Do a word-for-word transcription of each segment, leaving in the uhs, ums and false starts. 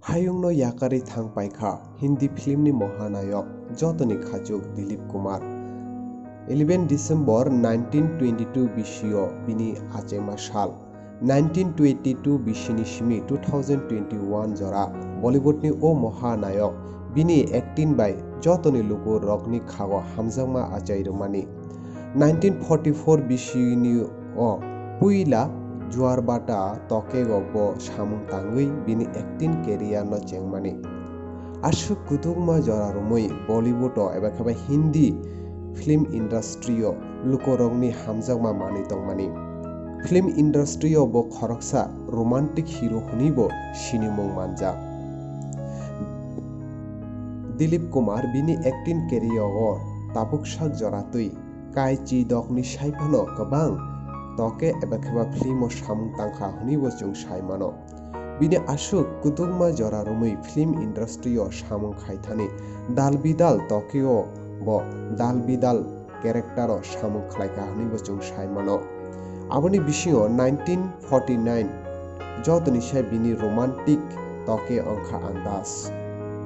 Hayungno yakarwi thang paikha Hindi filmni mohanayok jotoni khachuk Dilip Kumar. Eleven December nineteen twenty-two bisio bini achaima sal. Nineteen twenty-two bisini simi two thousand twenty-one jora Bollywoodni o mohanayok bini acting bai jotoni luku rokni khago hamjakma achai rwmani. Nineteen forty-four bisini o puila Juar Bata Tokego bo samung tangwi bini acting career no chengmani. Aswk kwdwkma jora romwi Bollywood o eba khe ba Hindi film industry o lukurokni hamjakma manwi tongmani. Film industry o bo khoroksa romantic hero hwnwi bo sinimung manjak. Dilip Kumar bini acting career o tabuksak jora twi Kaichi Dokni saiphano kwbang Toke eba khe ba film o samung tangkha hwnwi bo chwng sai mano. Bini aswk kwdwkma jora romwi film industry o samung khaithani Dal Bidal Toke o bo Dal Bidal character o samung khlaikha hwnwi bo chwng sai mano. Aboni bisingo nineteen forty-nine jotoni se bini romantic Toke wngkha Andas.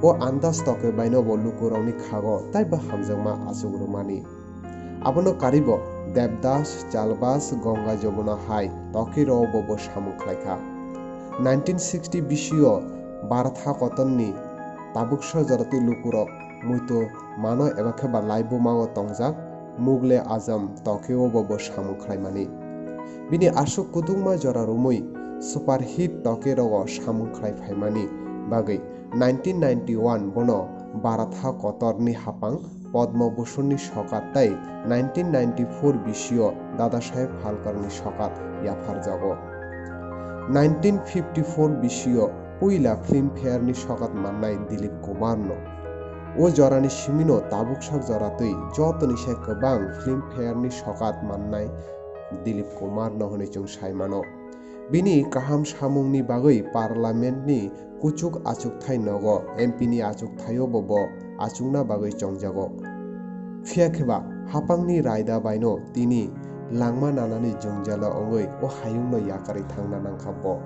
O Andas Toke baino bo lukurokni khago taibo hamjakma achuk rwmani. Abono karibo Devdas, Chalbas, Gonga Jomuna hai Toke rok bo bo samung khlaikha. Nineteen sixty bisio Bharat ha kotorni tabuksa jora twi lukurok muitu mano eba khe ba laibuma o tongjak Mughal-e Azam Toke o bo bo samung khlaimani. Bini aswk kwdwkma jora romwi superhit Toke rogo samung khlai phaimani bagwi nineteen ninety-one bono Bharat ha kotorni hapang Padma Bhushanni sokat tei nineteen ninety-four bisio Dada Saheb Phalkerni sokat yapharjago. Nineteen fifty-four bisio puila Filmfare ni sokat mannai Dilip Kumar no. O jorani simino tabuksak jora twi jotoni se kwbang Filmfare ni sokat mannai Dilip Kumar no hwnwi chwng sai mano. Bini kaham samungni bagwi Parliament ni kuchuk achukthai nogo, M P ni achukthai o bo bo achukna bagwi chongjago. Phiya khe ba hapangni raida baino tini langma nanani jwngjalo wngwi o hayungno yakarwi thangna nangkha bo.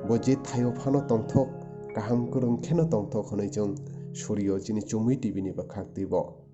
Bo je thaio phano tongthok, kaham kwrwng kheno tongthok hwnwi chwng surio chini Chumui T V ni bwkhak twibo.